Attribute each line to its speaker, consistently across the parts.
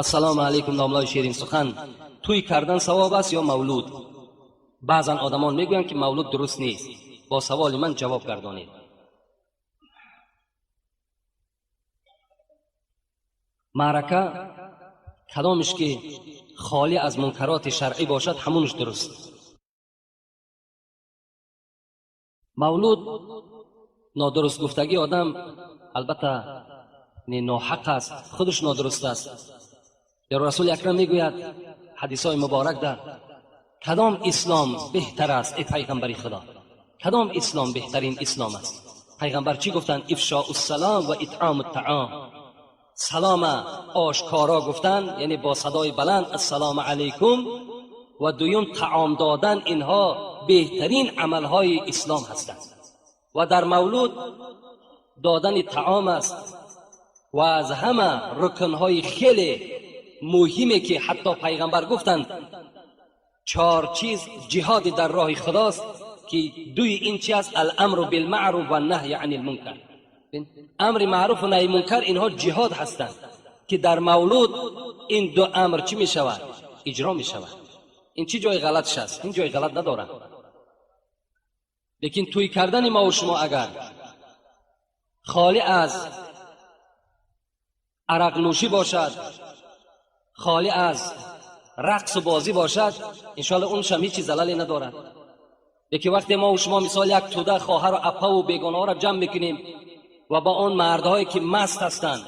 Speaker 1: Ассалому алайкум, домлаи ширинсухан. Тӯй кардан савоб аст ё мавлуд? Баъзан одамон мегӯянд, ки мавлуд дуруст нест. Бо саволи ман ҷавоб гардонед. Маърака кадомиш ки холӣ аз мункароти шаръӣ бошад, ҳамунаш дуруст. Мавлуд нодуруст гуфтагии одам албатта ноҳақ аст, худаш нодуруст аст. Ё Расули Акрам мегӯяд ҳадисҳои муборак дар кадом ислом беҳтар аст, эй пайғамбари Худо? Кадом ислом беҳтарин ислом аст? Пайғамбар чӣ гуфтанд? Ифшоу ссалом ва итъому ттаом. Салома ошкоро гуфтан, яъне бо садои баланд ассалому алайкум, ва дуюм таом додан, инҳо беҳтарин амалҳои ислом ҳастанд. Ва дар мавлуд додани таом аст ва аз ҳама рукнҳои хеле муҳиме ки ҳатто пайғамбар гуфтанд чор чиз ҷиҳоди дар роҳи худост, ки дуи ин чи аст? Аламру билмаъруф ва наҳй ани лмункар. Амри маъруфу наҳи мункар инҳо ҷиҳод ҳастанд, ки дар мавлуд ин ду амр чӣ мешавад? Иҷро мешавад. Ин чӣ ҷои ғалатш аст? Ин ҷои ғалат надорад. Лекин тӯй кардани мову шумо агар холӣ аз арақнӯшӣ бошад, холӣ аз рақсу бозӣ бошад, иншоалло уншам ҳеҷ чиз залале надорад. Лекин вақте мову шумо мисол як тӯда хоҳару апаву бегонаҳоро ҷамъ мекунем ва ба он мардҳое ки маст ҳастанд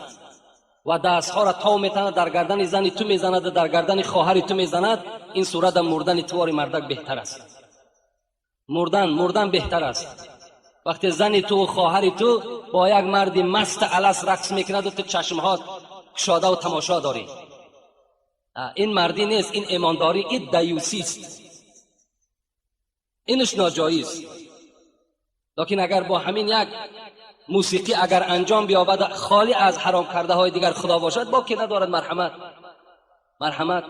Speaker 1: ва дастҳоро тов метанад, дар гардани зани ту мезанад, дар гардани хоҳари ту мезанад, ин сурата мурдани тувори мардак беҳтар аст. Мурдан беҳтар аст. Вақте зани ту хоҳари ту бо як марди маст алас рақс мекунаду ту чашмҳо кушодаву тамошо дорӣ, ин мардӣ нест, ин имондорӣ, ин даюсист, инаш ноҷоиз. Лекин агар бо ҳамин як мусиқӣ агар анҷом биёбад, холӣ аз ҳаром кардаҳои дигар худо бошад, боке надорад. Марҳамат, марҳамат.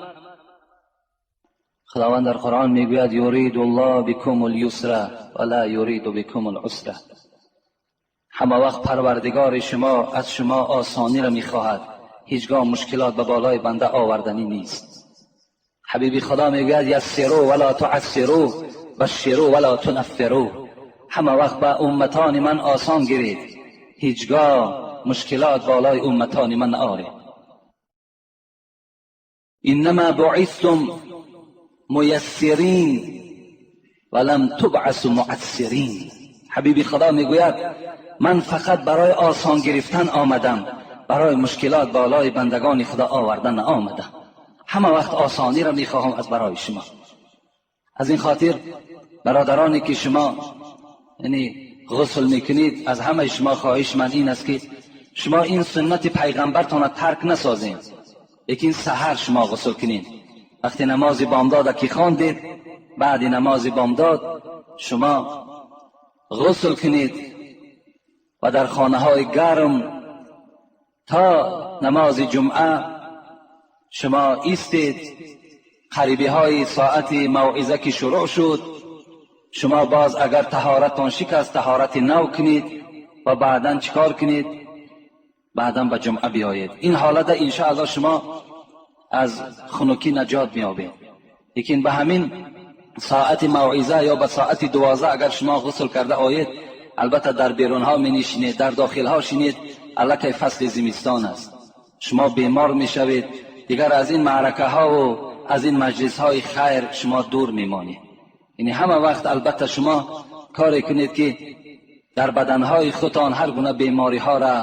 Speaker 2: Худованд дар Қуръон мегӯяд: юриду ллоҳ бикум лясра ва ла юриду бикум лусра. Ҳама вақт Парвардигори шумо аз шумо осониро мехоҳад, ҳеҷгоҳ мушкилот ба болои банда оварданӣ нест. Ҳабиби Худо мегӯяд: яссиру вала туассиру, баширу вала тунаффиру. Ҳама вақт ба умматони ман осон гиред, ҳеҷгоҳ мушкилот болои умматони ман наоред. иннама буъистум муяссирин ва лам тубъасу муассирин. Ҳабиби Худо мегӯяд: ман фақат барои осон гирифтан омадам, барои мушкилот болои бандагони Худо овардан наомадам. Ҳама вақт осониро мехоҳам аз барои шумо. Аз ин хотир бародароне ки шумо яъне ғусл мекунед, аз ҳамаи шумо хоҳиш ман ин аст, ки шумо ин суннати пайғамбартонро тарк насозед, лекин саҳар шумо ғусл кунед. Вақте намози бомдода ки хондед, баъди намози бомдод шумо ғусл кунед ва дар хонаҳои гарм то намози ҷумъа шумо истед. Қарибиҳои соати мавъиза ки шурӯъ шуд, шумо боз агар таҳораттон шикаст, таҳорати нав кунед ва баъдан чӣ кор кунед? Баъдан ба ҷумъа биёед. Ин ҳолата иншоалло шумо аз хунукӣ наҷот меёбед. Лекин ба ҳамин соати мавъиза ё ба соати 12 агар шумо ғусл карда оед, албатта дар берунҳо менишинед, дар дохилҳо шинед, аллакай фасли зимистон аст, шумо бемор мешавед, дигар аз ин маъракаҳову аз ин маҷлисҳои хайр шумо дур мемонед. Яъне ҳама вақт албатта шумо коре кунед, ки дар баданҳои худтон ҳар гуна бемориҳоро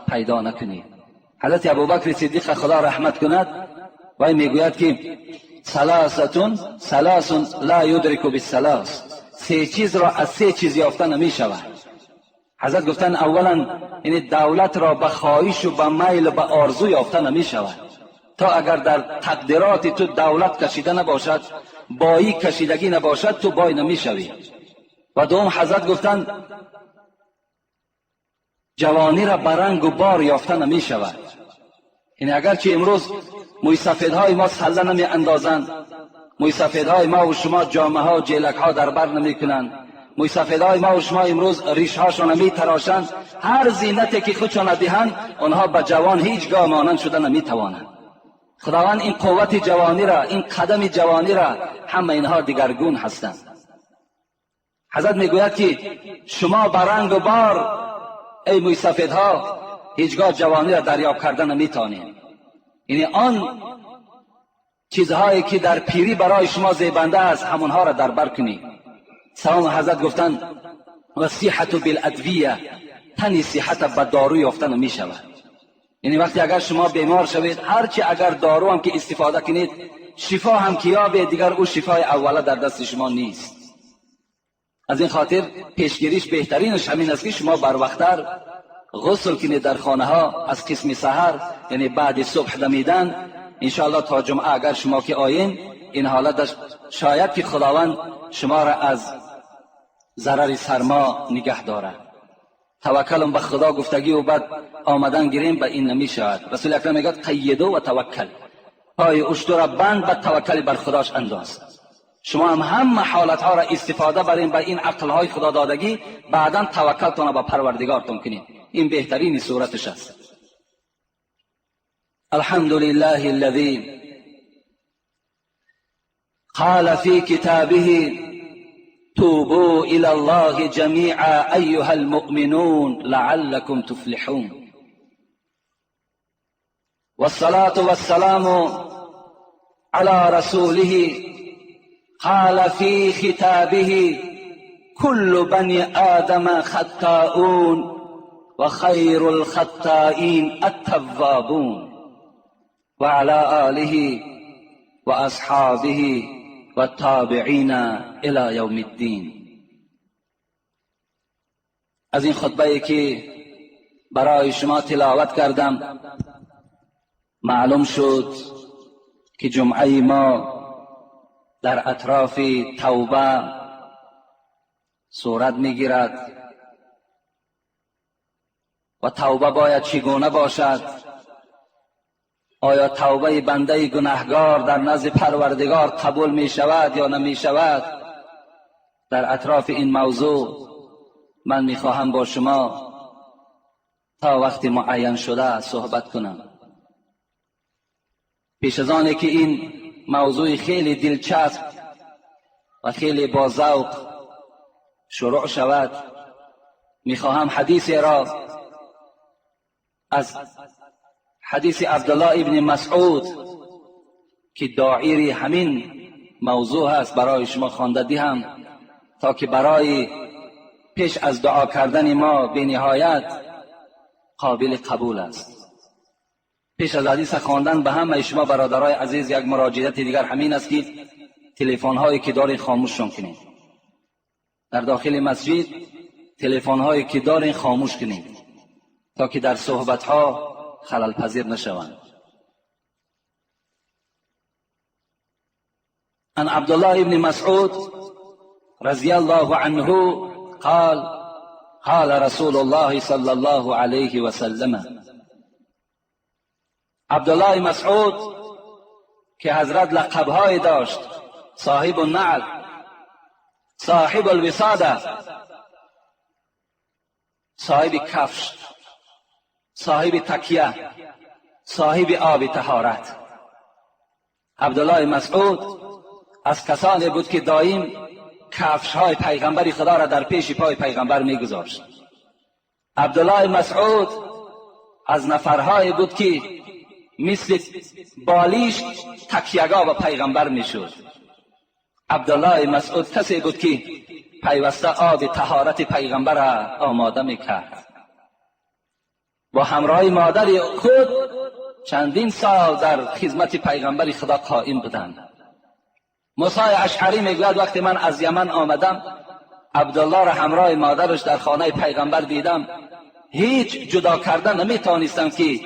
Speaker 2: пайдо накунед. Ҳазрати Абубакри Сиддиқа, Худо раҳмат кунад, вай мегӯяд, ки саласатун саласун ла юдрику биссалас, се чизро аз се чиз ёфта намешавад. Ҳазрат гуфтанд: аввалан, яъне давлатро ба хоҳишу ба майлу ба орзу ёфта намешавад. То агар дар тақдироти ту давлат кашида набошад, боӣ кашидагӣ набошад, ту бой намешавӣ. Ва дуюм, ҳазрат гуфтанд: ҷавониро ба рангу бор ёфта намешавад. Яъне агарчи имрӯз мӯйсафедҳои мо салла намеандозанд, мӯйсафедҳои мову шумо ҷомаҳо ҷелакҳо дар бар намекунанд, мӯйсафедҳои мову шумо имрӯз ришҳошонро метарошанд, ҳар зинате ки худшона диҳанд, онҳо ба ҷавон ҳеҷ гоҳ монанд шуда наметавонанд. خداوند این قوت جوانی را، این قدم جوانی را، همه اینها دیگرگون هستند. حضرت میگوید که شما برنگ و بار ای موی سفیدها هیچگاه جوانی را دریافت کردن نمیتونید. یعنی آن چیزهایی که در پیری برای شما زیبنده است همونها را در بر کنید. سلام حضرت گفتند و صحت بالادویه، تنی صحت به دارو یافتن می شود. یعنی وقتی اگر شما بیمار شوید، هرچی اگر دارو هم که استفاده کنید، شفا هم که یابید، دیگر او شفای اوله در دست شما نیست. از این خاطر پیشگیریش بهترینش همین است که شما بر وقتر غسل کنید در خانه ها از قسم سحر، یعنی بعد صبح دمیدن، انشاءالله تا جمعه اگر شما که آیین این حالت شاید که خداوند شما را از ضرر سرما نگه دارد. توکلم به خدا گفتگی و بعد آمدن گیریم به این نمی شود. رسول اکرم میگه قیدو و توکل، پای اشتر را بند به توکل بر خداش انداز. شما هم همه حالت ها را استفاده برین به این عقل های خدا دادگی، بعدا توکلتون به پروردگارتون کنید. این بهترین صورتش است. الحمد لله الذي قال في كتابه توبوا إلى الله جميعا أيها المؤمنون لعلكم تفلحون، والصلاة والسلام على رسوله قال في خطابه كل بني آدم خطاؤون وخير الخطائين التوابون، وعلى آله وأصحابه والتابعین الى یوم الدین. از این خطبه که برای شما تلاوت کردم معلوم شد که جمعه ما در اطراف توبه صورت میگیرد و توبه باید چگونه باشد. آیا توبه بنده گناهگار در نزد پروردگار قبول می شود یا نمی شود؟ در اطراف این موضوع من می خواهم با شما تا وقت معین شده صحبت کنم. پیش از آنی که این موضوع خیلی دلچسب و خیلی با ذوق شروع شود، می خواهم حدیثی را از حدیث عبدالله ابن مسعود که داعیر همین موضوع هست برای شما خوانده دهم تا که برای پیش از دعا کردن ما به نهایت قابل قبول است. پیش از حدیث خواندن به همه شما برادرای عزیز یک مراجعت دیگر همین است که تلفن هایی که دارین خاموششون کنید. در داخل مسجد تلفن هایی که دارین خاموش کنید تا که در صحبت ها خلل پذیر نشوند. عن عبدالله ابن مسعود رضی الله عنه قال قال رسول الله صلی الله علیه و سلم. عبدالله مسعود که حضرت لقبهای داشت، صاحب النعل، صاحب الوساده، صاحب کفش، صاحب تکیه، صاحب آب طهارت. عبدالله مسعود از کسانی بود که دائم کفش های پیغمبر خدا را در پیش پای پیغمبر میگذاشت. عبدالله مسعود از نفرهای بود که مثل بالیش تکیه‌گاه به پیغمبر میشد. عبدالله مسعود کسی بود که پیوسته آب طهارت پیغمبر را آماده میکرد. با همراه مادر خود چندین سال در خدمت پیغمبر خدا قائم بودند. موسی اشعری میگوید وقتی من از یمن آمدم عبدالله را همراه مادرش در خانه پیغمبر دیدم، هیچ جدا کردن نمیتوانستم که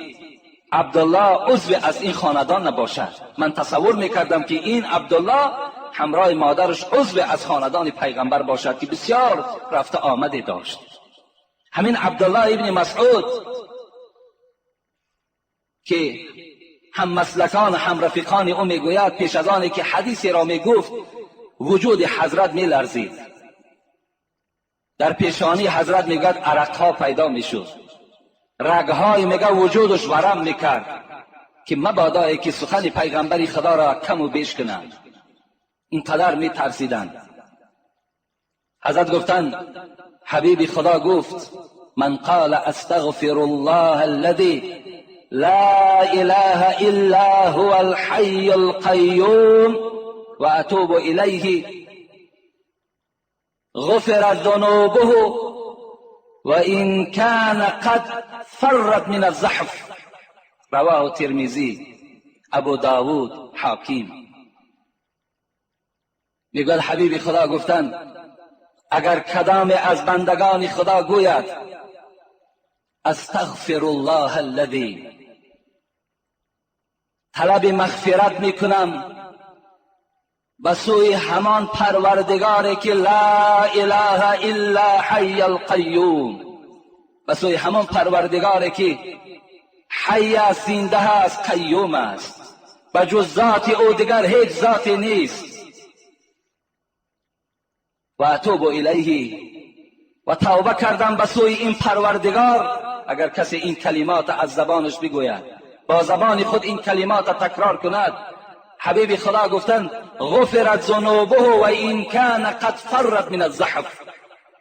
Speaker 2: عبدالله عضو از این خاندان نباشد. من تصور میکردم که این عبدالله همراه مادرش عضو از خاندان پیغمبر باشد که بسیار رفته آمده داشت. همین عبدالله ابن مسعود که هم مسلکان هم رفیقان او میگوید پیش از آنی که حدیثی را میگفت وجود حضرت میلرزید. در پیشانی حضرت میگوید عرقها پیدا میشد، رگهای میگه وجودش ورم میکرد. که مبادا که سخن پیغمبر خدا را کم و بیش کنند. اینقدر می ترسیدند. حضرت گفتند حبیب خدا گفت من قال استغفر الله الذي لا اله الا هو الحي القيوم واتوب الیه غفر ذنوبه وان كان قد فرت من الزحف. رواه ترمذی، ابو داود، حاکم. میگوید حبیب خدا گفتند اگر کدام از بندگان خدا گوید استغفر الله الذی، طلب مغفرت میکنم به سوی همان پروردگاری که لا اله الا حی القیوم، به سوی همان پروردگاری که حی است، زنده است، قیوم است، به جز ذات او دیگر هیچ ذاتی نیست، و اتوب الیه، و توبه کردم به سوی این پروردگار. اگر کسی این کلمات از زبانش بگوید، با زبان خود این کلمات تکرار کند، حبیب خدا گفتند غفرت ذنوبه و این کان قد فرت من الزحف.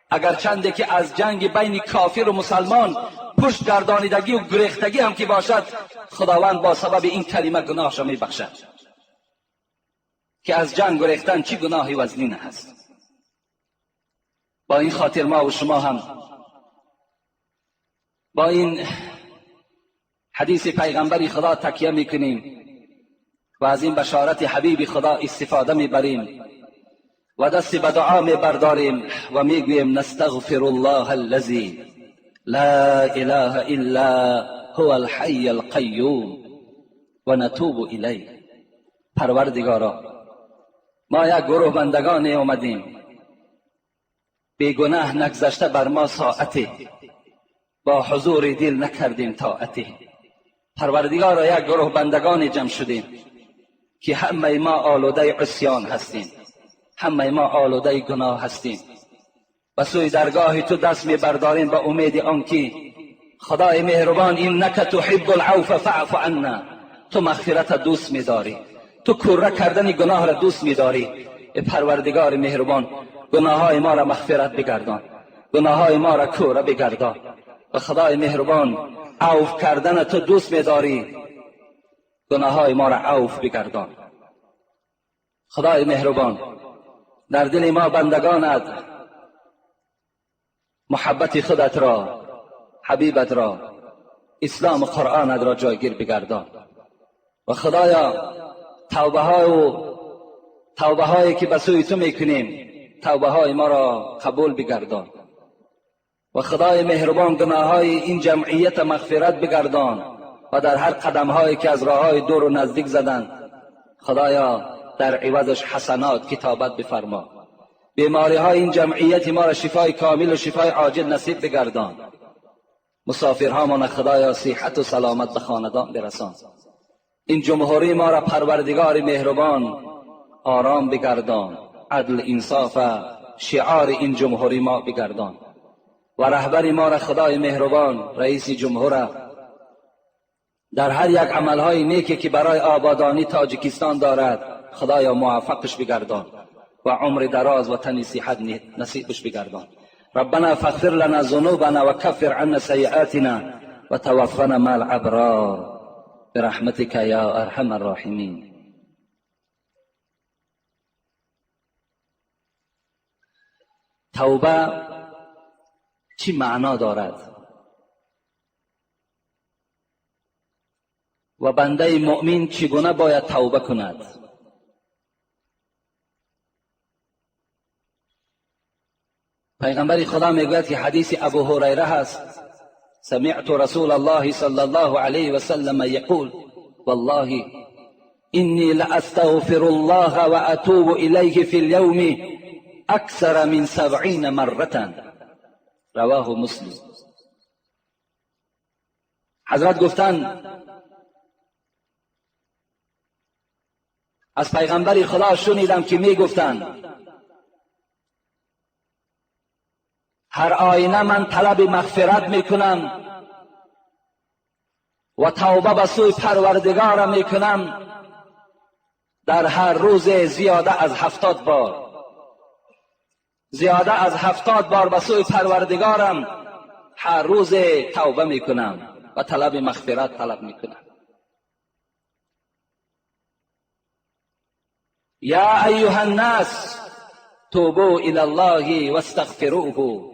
Speaker 2: اگر چنده که از جنگ بین کافر و مسلمان پشت گردانیدگی و گریختگی هم که باشد، خداوند با سبب این کلمه گناهش را میبخشد. که از جنگ گریختن چی گناهی وزنین هست. با این خاطر ما و شما هم با این حدیث پیغمبر خدا تکیه میکنیم و از این بشارت حبیب خدا استفاده میبریم و دست به دعا میبرداریم و میگوییم نستغفر الله الذی لا اله الا هو الحی القیوم و نتوب الیه. پروردگارا، ما یک گروه بندگان آمدیم، بیگناه نگذشته بر ما ساعتی، با حضور دل نکردیم طاعتی. پروردگارا، یک گروه بندگان جمع شدیم که همه ما آلوده عصیان هستیم، همه ما آلوده گناه هستیم. به سوی درگاه تو دست میبرداریم به امید آنکه خدای مهربان انک تحب العفو فاعف عنا، تو مغفرت دوست میداری، تو کوره کردن گناه را دوست میداری. ای پروردگار مهربان، گناه های ما را مغفرت بگردان، گناه های ما را کوره بگردان. و خدای مهربان، عفو کردن تو دوست میداری، گناه های ما را عفو بگردان. خدای مهربان، در دل ما بندگانت محبت خودت را، حبیبت را، اسلام و قرآنت را جایگیر بگردان. و خدایا، توبه هایی که به سوی تو میکنیم، توبه های ما را قبول بگردان. و خدای مهربان، گناه های این جمعیت مغفرت بگردان و در هر قدم هایی که از راه های دور و نزدیک زدند، خدایا در عوضش حسنات کتابت بفرما. بیماری های این جمعیت ما را شفای کامل و شفای عاجل نصیب بگردان. مسافرها خدایا صحت و سلامت به خاندان برسان. این جمهوری ما را پروردگار مهربان آرام بگردان، عدل انصاف شعار این جمهوری ما بگردان. و رهبر ما را خدای مهربان، رئیس جمهور، در هر یک عملهای نیکی که برای آبادانی تاجیکستان دارد، خدایا موفقش بگردان و عمر دراز و تن صحت نصیبش بگردان. ربنا فاغفر لنا ذنوبنا وكفر عنا سيئاتنا وتوفنا مع الابرار برحمتك يا ارحم الراحمين. توبه چی معنا دارد؟ و بنده مؤمن چگونه باید توبه کند؟ پیغمبر خدا میگوید که حدیث ابو هریره هست، سمعت رسول الله صلی الله علیه و سلم یقول والله انی لاستغفر الله و اتوب الیه فی اليوم اکثر من 70 مره. رواه مسلم. حضرت گفتند از پیغمبر خدا شنیدم که میگفتند هر آینه من طلب مغفرت میکنم و توبه به سوی پروردگارم میکنم در هر روز زیاده از 70 بار، زیاده از 70 بار به سوی پروردگارم هر روز توبه میکنم و طلب مغفرت طلب میکنم. یا ایها الناس توبوا الی الله واستغفروه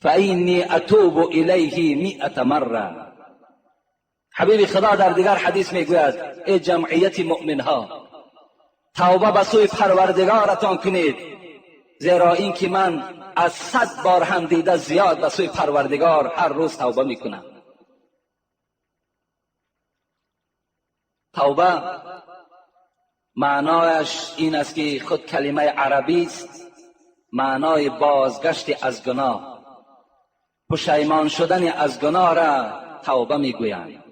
Speaker 2: فانی اتوب الیه 100 مره. حبیب خدا در دیگر حدیث میگوید ای جمعیت مؤمن ها، توبه به سوی پروردگارتان کنید، زیرا اینکه من از 100 بار هم دیده زیاد به سوی پروردگار هر روز توبه میکنم. توبه معنایش این است که خود کلمه عربی است، معنای بازگشت از گناه، پشیمان شدن از گناه را توبه میگویند.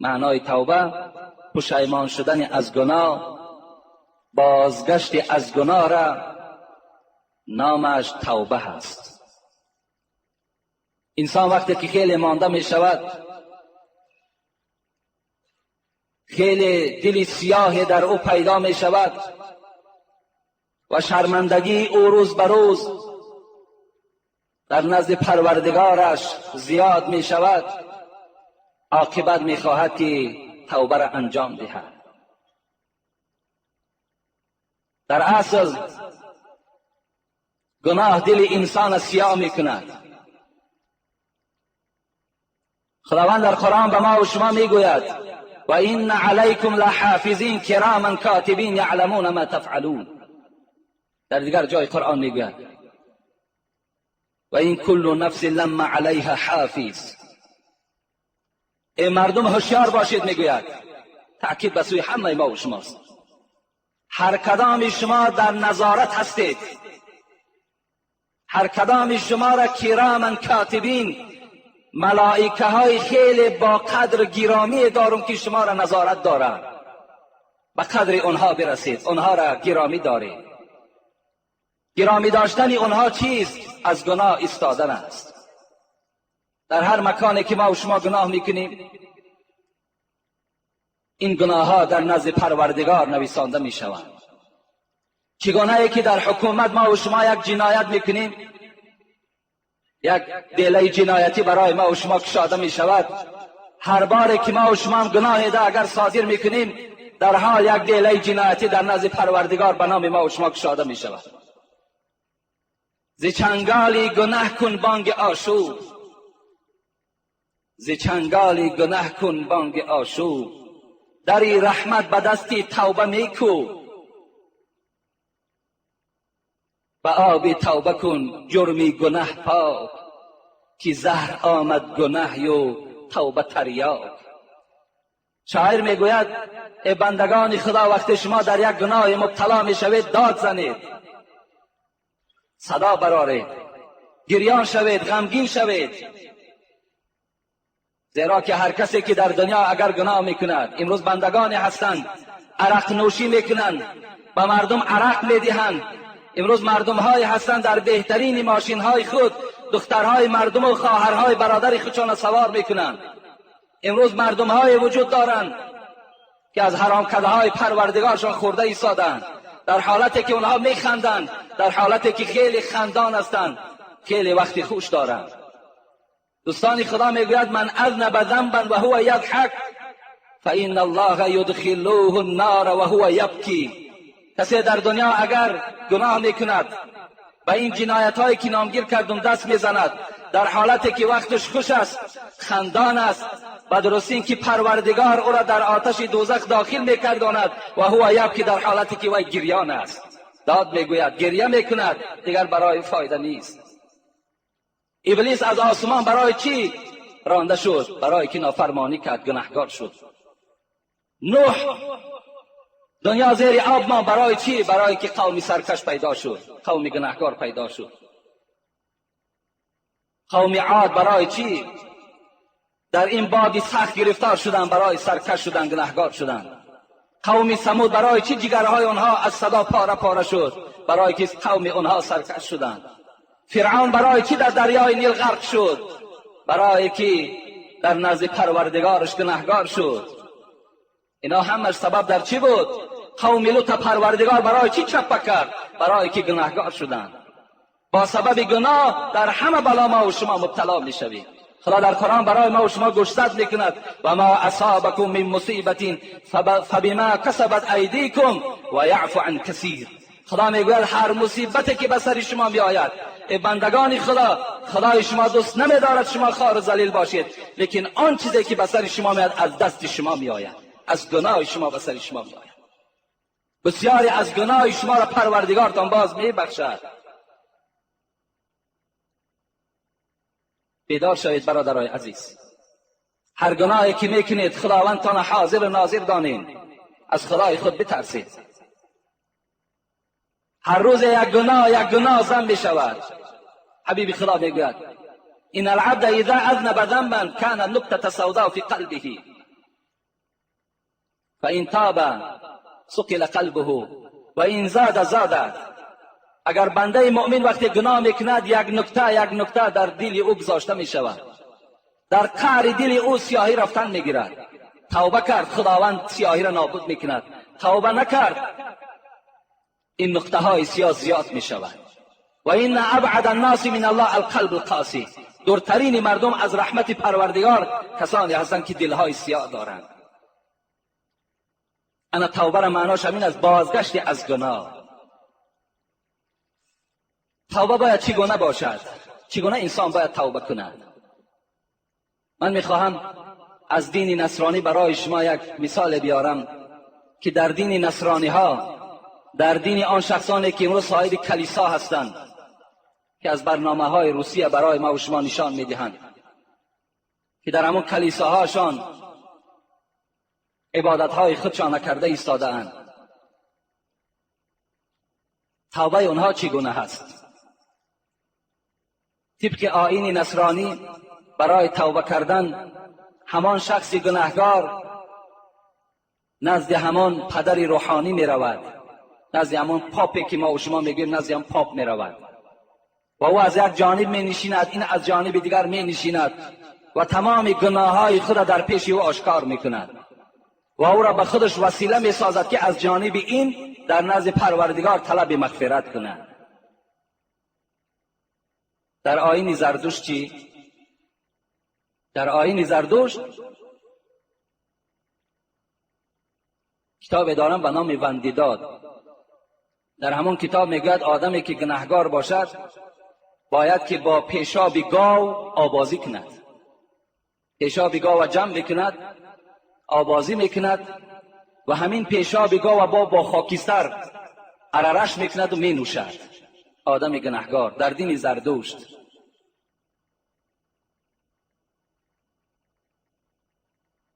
Speaker 2: معنای توبه پشیمان شدن از گناه، بازگشت از گناه را نامش توبه هست. انسان وقتی که خیلی مانده می شود، خیلی دل سیاه در او پیدا می شود و شرمندگی او روز به روز در نزد پروردگارش زیاد می شود، عاقبت می خواهد که توبه را انجام دهد. در اصل گناه دل انسان سیاه می کند. خداوند در قرآن به ما و شما می گوید و این علیکم لحافظین کراما کاتبین یعلمون ما تفعلون. در دیگر جای قرآن می گوید و این کل نفس لما علیها حافظ. ای مردم هوشیار باشید، میگوید، تأکید به سوی همه ما و شماست. هر کدام شما در نظارت هستید، هر کدام شما را کراما کاتبین، ملائکه های خیلی با قدر گرامی دارم که شما را نظارت دارند، به قدر آنها برسید، آنها را گرامی دارید. گرامی داشتن آنها چیست؟ از گناه ایستادن است. در هر مکانی که ما و شما گناه میکنیم، این گناه ها در نزد پروردگار نویسانده میشوند. چگونه که در حکومت ما و شما یک جنایت میکنیم، یک دیله جنایتی برای ما و شما کشاده میشود، هر بار که ما و شما گناه ده اگر صادر میکنیم، در حال یک دیله جنایتی در نزد پروردگار به نام ما و شما کشاده میشود. ز چنگالی گناه کن بانگ آشوب، ز چنگالی گناه کن بانگ آشوب، دری رحمت به دستی توبه میکو، به آب توبه کن جرمی گناه پاک، که زهر آمد گناه و توبه تریاک. شاعر میگوید ای بندگان خدا، وقتی شما در یک گناه مبتلا میشوید، داد زنید، صدا برارید، گریان شوید، غمگین شوید، زیرا که هر کسی که در دنیا اگر گناه میکند، امروز بندگانی هستند عرق نوشی میکنند، به مردم عرق میدهند. امروز مردم های هستند در بهترین ماشین های خود دخترهای مردم و خواهرهای برادر خودشان سوار میکنند. امروز مردم های وجود دارند که از حرام کده های پروردگارشان خورده ایستادند، در حالتی که اونها میخندند، در حالتی که خیلی خندان هستند، خیلی وقتی خوش دارند. دوستان خدا میگوید من اذنب ذنبا و هو یضحک فان الله یدخلوه النار و هو یبکی. کسی در دنیا اگر گناه میکند، به این جنایت هایی که نامگیر کردم دست میزند، در حالتی که وقتش خوش است، خندان است، و درست این که پروردگار او را در آتش دوزخ داخل میکرداند و هو یبکی، در حالتی که وی گریان است، داد میگوید، گریه میکند، دیگر برای فایده نیست. ابلیس از آسمان برای چی رانده شد؟ برای که نافرمانی کرد، گناهکار شد. نوح دنیا زیر آب ما برای چی؟ برای که قومی سرکش پیدا شد، قومی گناهکار پیدا شد. قوم عاد برای چی؟ در این بادی سخت گرفتار شدن، برای سرکش شدن، گناهکار شدن. قوم ثمود برای چی جگرهای آنها از صدا پاره پاره شد؟ برای که قوم آنها سرکش شدند. فرعون برای چی در دریای نیل غرق شد؟ برای که در نزد پروردگارش گناهگار شد. اینا همش سبب در چی بود؟ قوم لوط پروردگار برای چی چپه کرد؟ برای که گناهگار شدند. با سبب گناه در همه بلا ما و شما مبتلا میشویم. خدا در قرآن برای ما و شما گوشزد میکند: و ما اصابکم من مصیبت فبما کسبت ایدیکم و یعفو عن کثیر. خدا میگوید هر مصیبتی که به سر شما میآید، ای بندگان خدا، خدای شما دوست نمیدارد شما خوار و ذلیل باشید، لیکن آن چیزی که به سر شما میآید از دست شما میآید، از گناه شما به سر شما میآید. بسیاری از گناه شما را پروردگارتان باز میبخشد. بیدار شوید برادرای عزیز. هر گناهی که میکنید خداوندتان حاضر و ناظر دانین، از خدای خود بترسید. هر روز یک گناه یک گناه زن میشود. حبیب خدا میگوید: ان العبد اذا اذنب ذنبا كان نكتة سوداء في قلبه فان تاب ثقل قلبه و ان زاد زاد. اگر بنده مؤمن وقتی گناه میکند یک نکته یک نکته در دل او گذاشته میشود، در قعر دل او سیاهی رفتن میگیرد. توبه کرد، خداوند سیاهی را نابود میکند. توبه نکرد، این نقطه های سیاه زیاد میشود. و این ابعد الناس من الله القلب القاسی. دورترین مردم از رحمت پروردگار کسانی هستند که دلهای سیاه دارند. انا توبه را معناش همین است، بازگشت از گناه. توبه باید چگونه باشد؟ چگونه انسان باید توبه کند؟ من میخواهم از دین نصرانی برای شما یک مثال بیارم که در دین نصرانی ها، در دین آن شخصانی که امروز صاحب کلیسا هستند که از برنامه های روسیه برای ما و شما نشان میدهند که در همون کلیساهاشان عبادت های خودشان نکرده ایستاده اند، توبه اونها چگونه هست؟ طبق آیین نصرانی برای توبه کردن همان شخص گناهگار نزد همان پدر روحانی می رود، نزد همان پاپی که ما و شما میگوییم، نزد همان پاپ می رود و او از یک جانب می نشیند، این از جانب دیگر می نشیند و تمام گناههای خود را در پیش او آشکار می کند و او را به خودش وسیله می سازد که از جانب این در نزد پروردگار طلب مغفرت کند. در آیین زردشت چی؟ در آیین زردشت کتاب دارم به نام وندیداد. در همون کتاب میگوید آدمی که گناهگار باشد باید که با پیشاب گاو آبازی کند. پیشاب گاو جمع میکند، آبازی میکند و همین پیشاب گاو با خاکستر عررش میکند و مینوشد. آدم گناهگار در دین زردشت.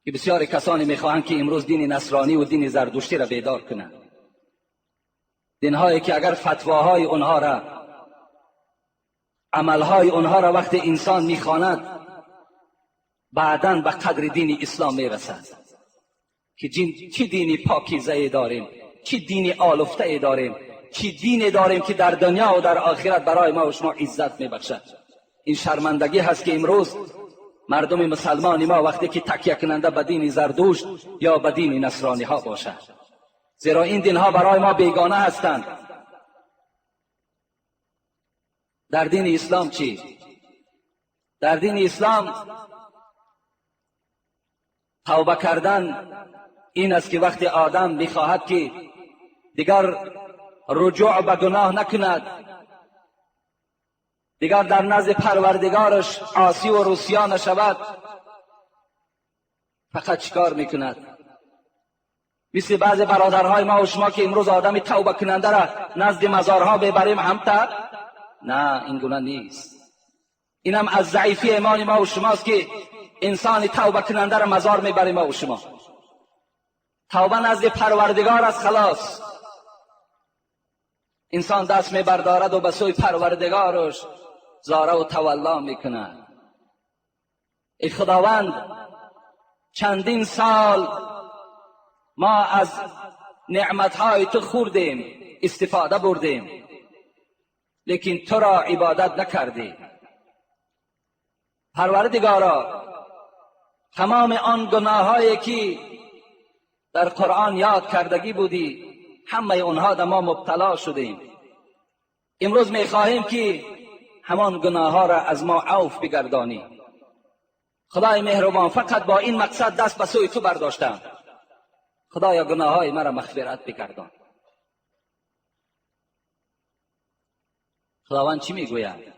Speaker 2: که بسیار کسانی میخواهند که امروز دین نصرانی و دین زردشتی را بیدار کنند، دینهایی که اگر فتواهای اونها را، عملهای اونها را وقت انسان میخواند بعداً به قدر دین اسلام میرسد که چی دینی پاکیزه داریم، چی دینی آلفته داریم، چی دینی داریم که در دنیا و در آخرت برای ما و شما عزت میبخشد. این شرمندگی هست که امروز مردم مسلمان ما وقتی که تکیه کننده به دین زردشت یا به دین نصرانی ها باشد، زیرا این دین ها برای ما بیگانه هستند. در دین اسلام چی؟ در دین اسلام توبه کردن این است که وقتی آدم میخواهد که دیگر رجوع به گناه نکند، دیگر در نزد پروردگارش عاصی و رسیا نشود، فقط چیکار میکند؟ مثل بعض برادرهای ما و شما که امروز آدم توبه کننده را نزد مزارها ببریم همتر؟ نه، این گونه نیست. اینم از ضعیفی ایمان ما و شماست که انسان توبه کننده را مزار میبریم ما و شما. توبه نزد پروردگار است، خلاص. انسان دست میبردارد و به سوی پروردگارش زاره و تولا میکند. ای خداوند، چندین سال ما از نعمتهای تو خوردیم، استفاده بردیم، لیکن تو را عبادت نکردیم. پروردگارا، تمام آن گناهایی که در قرآن یاد کردگی بودی همه اونها در ما مبتلا شدیم. امروز میخواهیم که همان گناه ها را از ما عفو بگردانی. خدای مهربان، فقط با این مقصد دست به سوی تو برداشتم. خدایا گناه های مرا مغفرت بگردان. خداوند چی میگوید؟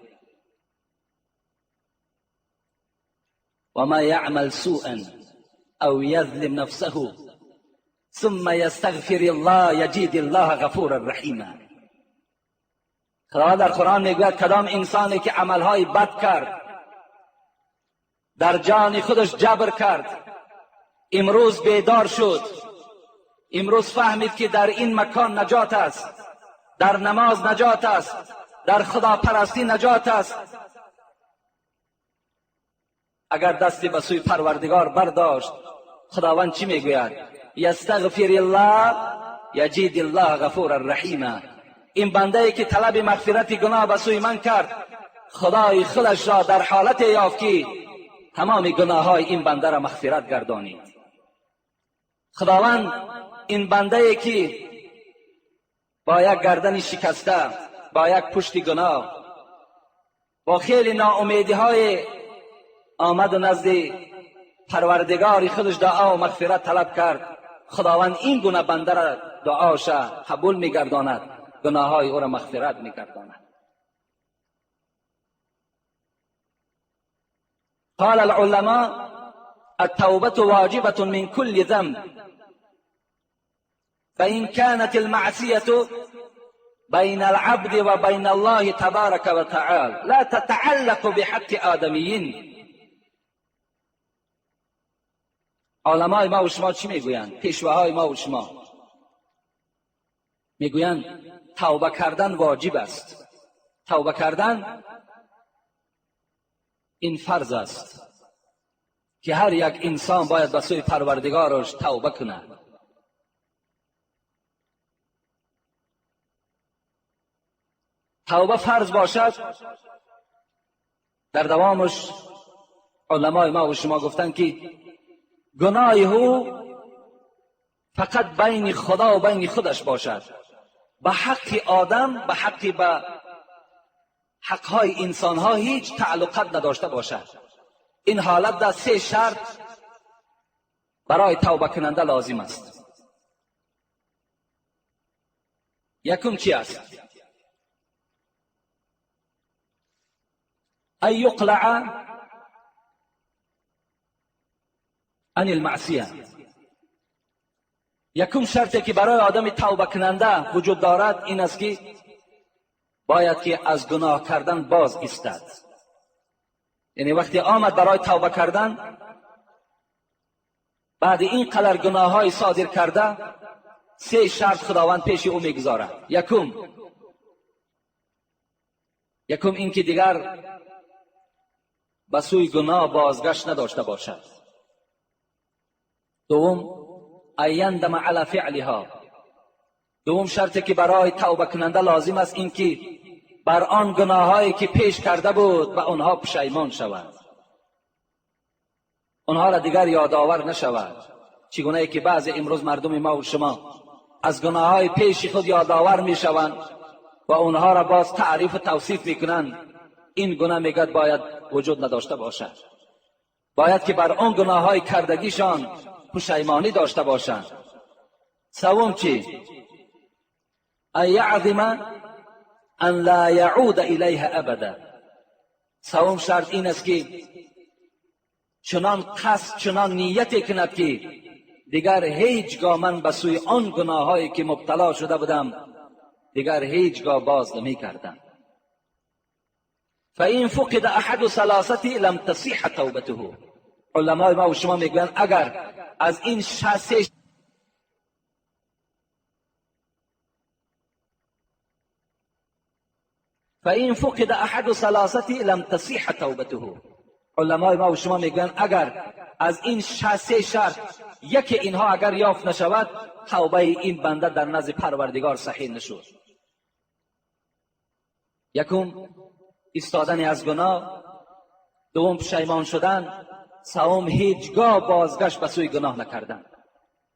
Speaker 2: و ما یعمل سوءا او یظلم نفسه ثم یستغفر الله یجد الله غفورا رحیما. خداوند در قرآن میگوید کدام انسانی که عملهای بد کرد، در جان خودش جبر کرد، امروز بیدار شد، امروز فهمید که در این مکان نجات است، در نماز نجات است، در خداپرستی نجات است، اگر دستی به سوی پروردگار برداشت، خداوند چی میگوید؟ یستغفر الله یجد الله غفورا رحیما. این بنده ای که طلب مغفرت گناه به سوی من کرد، خدای خودش را در حالت یافت که تمام گناه های این بنده را مغفرت گردانید. خداوند این بنده ای که با یک گردن شکسته، با یک پشت گناه، با خیلی ناامیدی های آمد و نزد پروردگار خودش دعا و مغفرت طلب کرد، خداوند این گونه بنده را دعاش قبول میگرداند، گناه های او را مغفرت میگرداند. قال العلماء التوبة واجبة من كل ذنب، فإن كانت المعصية بين العبد وبين الله تبارك وتعالى لا تتعلق بحق آدميين. علمای ما و شما چی میگویند؟ پیشواهای ما و شما میگویند توبه کردن واجب است، توبه کردن این فرض است که هر یک انسان باید به سوی پروردگارش توبه کند. توبه فرض باشد، در دوامش علمای ما و شما گفتند که گناه او فقط بین خدا و بین خودش باشد، به حق آدم، به حق به حقهای انسانها هیچ تعلقات نداشته باشد. این حالت در سه شرط برای توبه کننده لازم است. یکم چی است؟ ان یقلع عن المعصیه. یکم شرطی که برای آدم توبه کننده وجود دارد این است که باید که از گناه کردن باز ایستد. یعنی وقتی آمد برای توبه کردن، بعد این قدر گناه های صادر کرده، سه شرط خداوند پیش او میگذارد. یکم این که دیگر به سوی گناه بازگشت نداشته باشد. دوم ایندم علی فعلها. دوم شرطی که برای توبه کننده لازم است این که بر آن گناهایی که پیش کرده بود به آنها پشیمان شود، آنها را دیگر یادآور نشود. چگونه ای که بعضی امروز مردم ما و شما از گناههای پیش خود یادآور میشوند و آنها را باز تعریف و توصیف میکنند، این گناه میگد باید وجود نداشته باشد. باید که بر آن گناههای کردگیشان پشیمانی داشته باشند. سوم چی؟ ان یعظم ان لا یعود الیها ابدا. سوم شرط این است که چنان قصد، چنان نیت کند که دیگر هیچگاه من به سوی آن گناهایی که مبتلا شده بودم دیگر هیچگاه باز نمی کردم. فإن فقد احد ثلاثة لم تصح توبته. علمای ما و شما میگویند اگر از این سه فإن فقد احد ثلاثة لم تصح توبته. علمای ما و شما میگویند اگر از این سه شرط یکی اینها اگر یافت نشود، توبه این بنده در نزد پروردگار صحیح نشد. یکم ایستادن از گناه، دوم پشیمان شدن، سوم هیچگاه بازگشت به سوی گناه نکردن.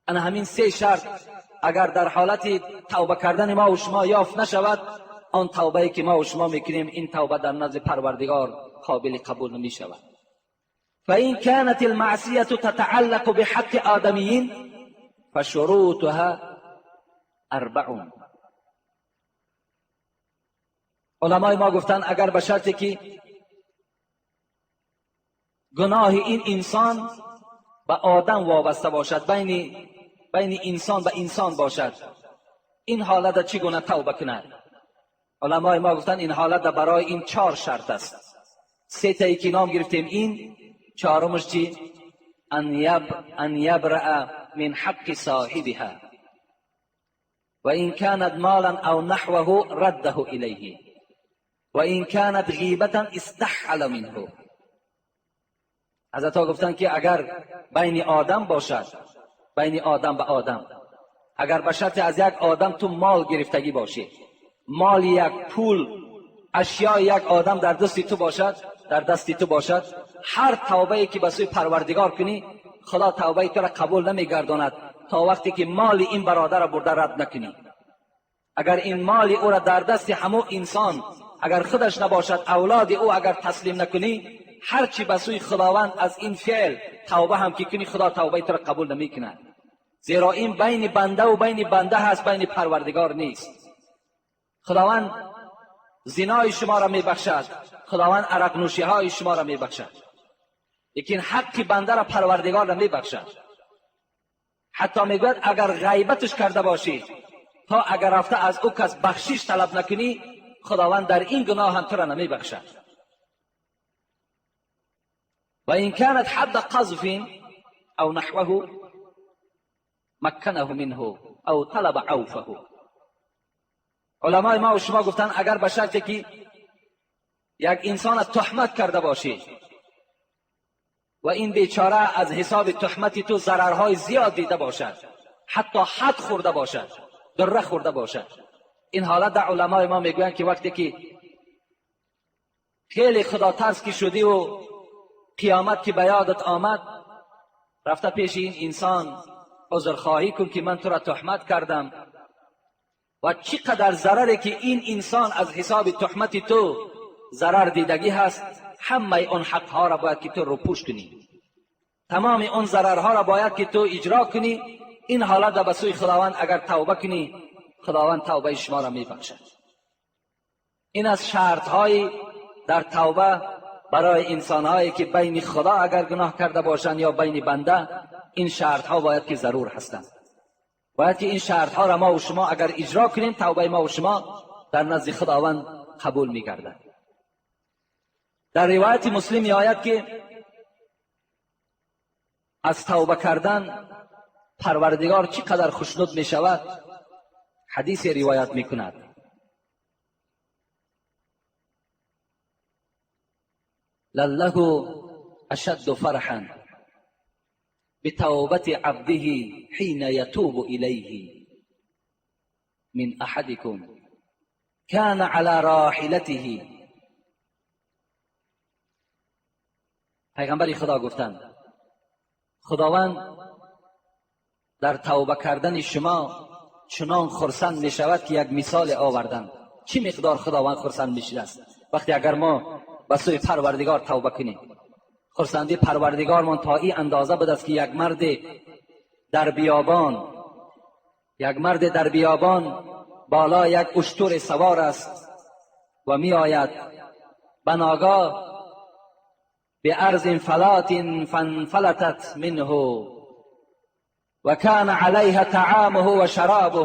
Speaker 2: انا همین سه شرط اگر در حالت توبه کردن ما و شما یافت نشود، آن توبه که ما و شما میکنیم این توبه در نزد پروردگار قابل قبول نمیشود. فإن كانت المعصية تتعلق بحق آدميين فشروطها اربع. علمای ما گفتن اگر به شرطی که گناه این انسان به آدم وابسته باشد، بین انسان به انسان باشد، این حالت چگونه توبه کند؟ علمای ما گفتن این حالت برای این 4 شرط است. 3 تایی که نام گرفتیم، این چهارمش چی؟ ان یبرأ من حق صاحبها و این كانت مالا او نحوه رده الیه و این كانت غیبتا استحل منه. حضرت ها گفتن که اگر بین آدم باشد، بین آدم به آدم، اگر به شرط از یک آدم تو مال گرفتگی باشی، مال یک، پول، اشیاء یک آدم در دستی تو باشد، در دستی تو باشد، هر توبه‌ای که به سوی پروردگار کنی خدا توبه تو را قبول نمیگرداند تا وقتی که مال این برادر را برده رد نکنی. اگر این مال او را در دست همو انسان اگر خودش نباشد، اولاد او اگر تسلیم نکنی، هرچی به سوی خداوند از این فعل توبه هم که کنی خدا توبه تو را قبول نمیکند، زیرا این بین بنده و بین بنده هست، بین پروردگار نیست. خداوند زنای شما را میبخشد، خداوند عرق نوشی های شما را میبخشد، لیکن حق بنده را پروردگار را میبخشد. حتی میگوید اگر غیبتش کرده باشی، تا اگر رفته از او کس بخشش طلب نکنی، خداوند در این گناه هم تو را نمیبخشد. و این كانت حد قذف او نحوه مکنه منه او طلب عوفه. علمای ما و شما گفتن اگر به شرطی که یک انسان تهمت کرده باشی و این بیچاره از حساب تهمت تو ضررهای زیاد دیده باشد، حتی حد خورده باشد، دره خورده باشد، این حالت در علمای ما میگویند که وقتی که خیلی خدا ترس که شدی و قیامت که به یادت آمد، رفته پیش این انسان عذرخواهی کن که من تو را تهمت کردم و چقدر ضرری که این انسان از حساب تهمت تو ضرر دیدگی هست، همه اون حقها را باید که تو روپوش کنی، تمام اون ضررها را باید که تو اجرا کنی. این حالت را به سوی خداوند اگر توبه کنی، خداوند توبه شما را میبخشد. این از شرطهای در توبه برای انسانهایی که بین خدا اگر گناه کرده باشند یا بین بنده، این شرطها باید که ضرور هستند. باید که این شرطها را ما و شما اگر اجرا کنیم، توبه ما و شما در نزد خداوند قبول میگردد. در روایت مسلم میآید که از توبه کردن پروردگار چقدر خوشنود می شود. حدیث روایت می کند. لله اشد فرحا بتوبة عبده حين يتوب إليه من أحدكم كان على راحلته. پیغمبر خدا گفتند خداوند در توبه کردن شما چنان خرسند می شود که یک مثال آوردند. چی مقدار خداوند خرسند می شود است وقتی اگر ما به سوی پروردگار توبه کنیم؟ خرسندی پروردگارمان تا این اندازه بود است که یک مرد در بیابان، یک مرد در بیابان بالا یک اشتر سوار است و می آید، بناگاه به ارض فلات فانفلتت منه و کان علیها طعامه و شرابه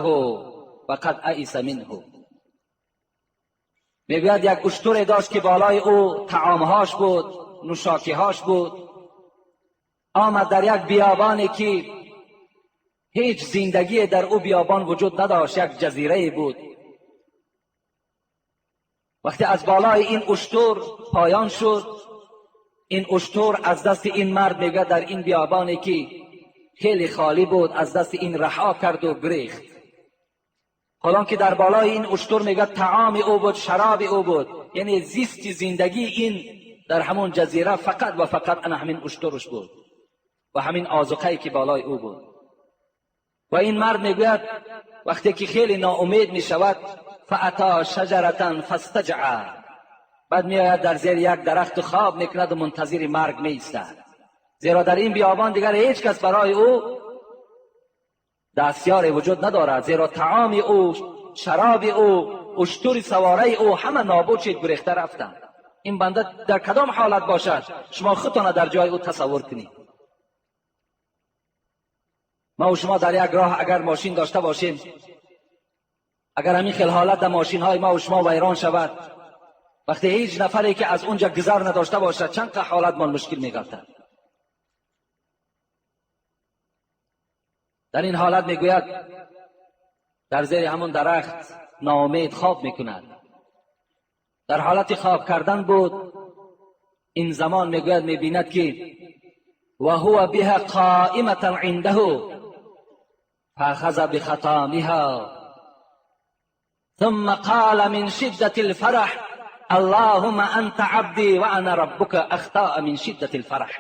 Speaker 2: و قد ائس منه. میگوید یک اشتر داشت که بالای او طعامهاش بود، نوشاکیهاش بود، آمد در یک بیابانی که هیچ زندگی در او بیابان وجود نداشت، یک جزیره بود. وقتی از بالای این اشتر پایان شد، این اشتر از دست این مرد میگه در این بیابانی که خیلی خالی بود از دست این رها کرد و گریخت. حالا که در بالای این اشتر میگه طعام او بود، شراب او بود، یعنی زیست زندگی این در همون جزیره فقط و فقط انا همین اشترش بود و همین آذوقه‌ای که بالای او بود. و این مرد میگوید وقتی که خیلی ناامید میشود، فاتا شجرة فاضطجع، بعد میآید در زیر یک درخت خواب میکند و منتظر مرگ میایستد، زیرا در این بیابان دیگر هیچ کس برای او دستیار وجود ندارد، زیرا طعام او، شراب او، اشتر سواره او همه نابود شد، گریخته رفتند. این بنده در کدام حالت باشد؟ شما خودتان در جای او تصور کنید. ما و شما در یک راه اگر ماشین داشته باشیم، اگر همین خیل حالت در ماشین های ما و شما ویران شود، وقتی هیچ نفری که از اونجا گذر نداشته باشد، چند حالت ما مشکل میگردد. در این حالت میگوید در زیر همون درخت ناامید خواب میکند. در حالت خواب کردن بود. این زمان میگوید میبیند که و هو بها قائمة عنده فاخذ بخطامها ثم قال من شدة الفرح اللهم انت عبدی و انا ربک اخطاء من شدة الفرح.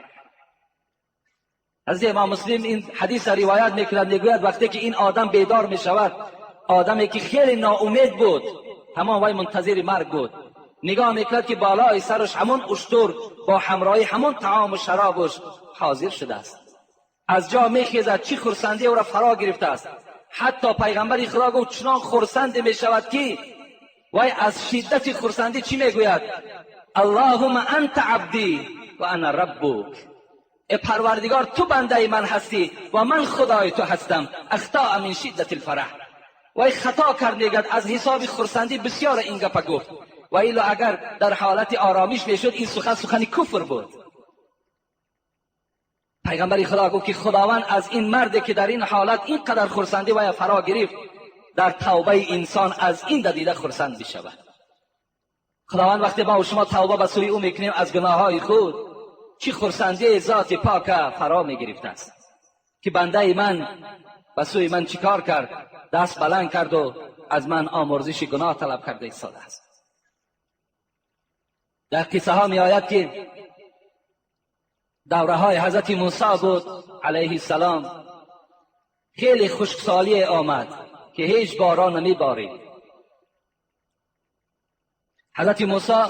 Speaker 2: حضرت امام مسلم این حدیث روایت میکند، میگوید وقتی که این آدم بیدار میشود، آدمی که خیلی ناامید بود، همان وای منتظر مرگ بود، نگاه میکرد که بالای سرش همون اشتر با همراهی همون طعام و شرابش حاضر شده است. از جا میخیزد، چی خرسندی او را فرا گرفته است. حتی پیغمبر خدا گفت چنان خرسند میشود که وای از شدت خرسندی چی میگوید؟ اللهم انت عبدی و انا ربک. ای پروردگار، تو بنده من هستی و من خدای تو هستم. اخطاء من شدت الفرح. وای خطا کرد، میگد از حساب خرسندی بسیار این گپ گفت. و ایلا اگر در حالت آرامش میشد این سخن سخن کفر بود. پیغمبر خدا گفت که خداوند از این مرد که در این حالت اینقدر خرسندی و فرا گرفت، در توبه انسان از این دیده خرسند بشود. خداوند وقتی ما و شما توبه به سوی او میکنیم از گناههای خود، چی خرسندی ذات پاک فرا میگرفته است که بنده من به سوی من چیکار کرد؟ دست بلند کرد و از من آمرزش گناه طلب کرده ایستاده است. در قصه ها می آید که دوره های حضرت موسی بود علیه السلام، خیلی خشکسالی آمد که هیچ باران نمی بارید. حضرت موسی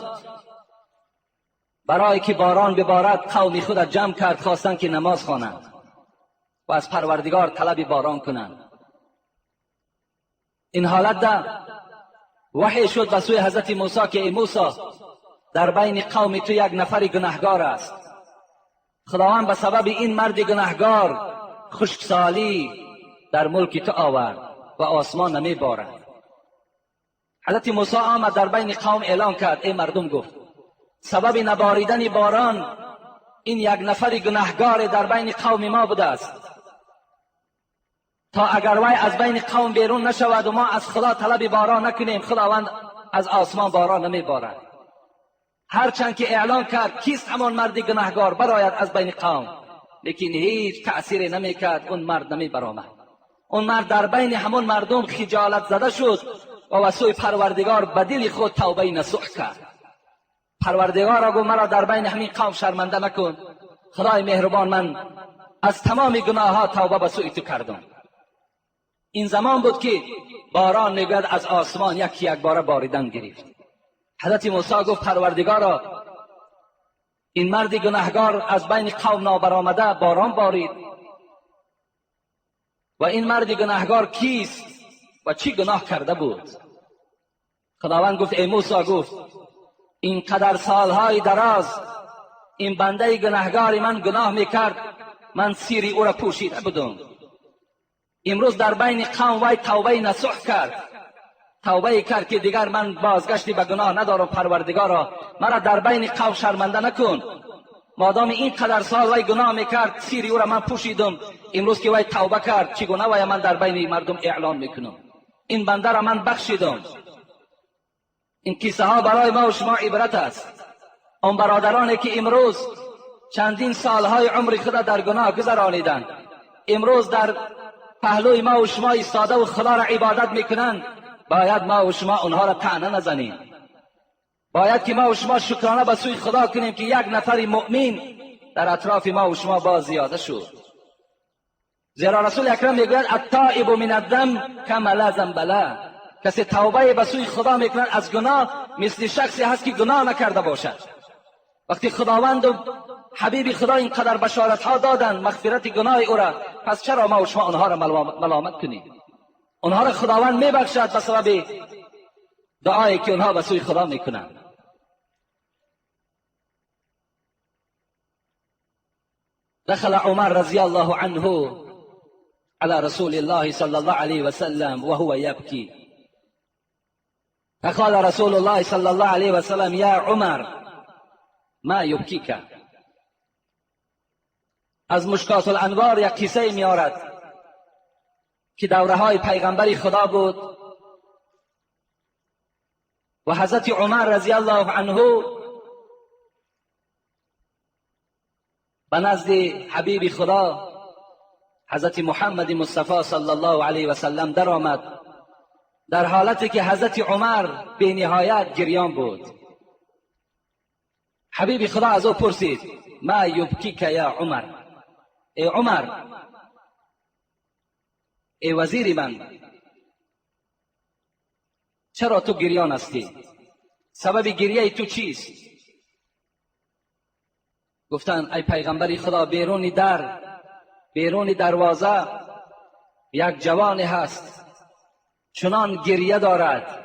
Speaker 2: برای که باران ببارد قوم خود را جمع کرد، خواستند که نماز خوانند و از پروردگار طلب باران کنند. این حالت ده وحی شد به سوی حضرت موسی که ای موسی، در بین قوم تو یک نفر گناهگار است. خداوند به سبب این مرد گناهگار خشکسالی در ملک تو آورد و آسمان نمی بارد. حضرت موسی آمد در بین قوم اعلام کرد، ای مردم، گفت سبب نباریدن باران این یک نفر گناهگار در بین قوم ما بوده است. تا اگر وی از بین قوم بیرون نشود و ما از خدا طلب باران نکنیم، خداوند از آسمان باران نمی بارد. هرچند که اعلان کرد کیست همان مرد گناهگار براید از بین قوم، لیکن هیچ تأثیری نمیکرد، اون مرد نمی برآمد. اون مرد در بین همون مردم خجالت زده شد و سوی پروردگار به دل خود توبه نصوح کرد. پروردگار گفت مرا در بین همین قوم شرمنده نکن، خدای مهربان، من از تمام گناه ها توبه به سوی تو کردم. این زمان بود که باران میگوید از آسمان یکی یک باره باریدن گرفت. حضرت موسی گفت پروردگارا، این مرد گناهگار از بین قوم نابرآمده باران بارید و این مرد گناهگار کیست و چی گناه کرده بود؟ خداوند گفت ای موسی، گفت این قدر سالهای دراز این بنده گناهگار من گناه میکرد، من سیری او را پوشیده بودم. امروز در بین قوم وی توبه نصوح کرد، توبه کرد که دیگر من بازگشتی به گناه ندارم، پروردگارا مرا در بین قوم شرمنده نکن. مادام این قدر سال وی گناه میکرد، سیری او را من پوشیدم، امروز که وی توبه کرد چگونه وی من در بین مردم اعلان میکنم؟ این بنده را من بخشیدم. این قصه ها برای ما و شما عبرت است. آن برادرانی که امروز چندین سالهای عمر خود در گناه گذرانیدند، امروز در پهلوی ما و شما ایستاده و خدا را عبادت میکنند، باید ما و شما آنها را طعنه نزنیم. باید که ما و شما شکرانه به سوی خدا کنیم که یک نفر مؤمن در اطراف ما و شما باز زیاده شد. زیرا رسول اکرم میگوید التائب من الذنب کما لا ذنب له. کسی توبه به سوی خدا میکند از گناه مثل شخصی هست که گناه نکرده باشد. وقتی خداوند و حبیب خدا اینقدر بشارت ها دادند مغفرت گناه او را، پس چرا ما و شما آنها را ملامت کنیم؟ آنها را خداوند میبخشد به سبب دعایی که آنها به سوی خدا میکنند. دخل عمر رضی الله عنه على رسول الله صلى الله عليه وسلم وهو يبكي، فقال رسول الله صلى الله عليه وسلم يا عمر ما يبكيك. از مشکات الانوار یک قصه میارد که دوره های پیغمبر خدا بود و حضرت عمر رضی الله عنه به نزد حبیب خدا حضرت محمد مصطفی صلی الله علیه و سلم در آمد، در حالتی که حضرت عمر به نهایت گریان بود. حبیب خدا از او پرسید ما یبکیک یا عمر، ای عمر، ای وزیر من، چرا تو گریان هستی؟ سبب گریه تو چیست؟ گفتند ای پیغمبر خدا، بیرون دروازه یک جوان هست چنان گریه دارد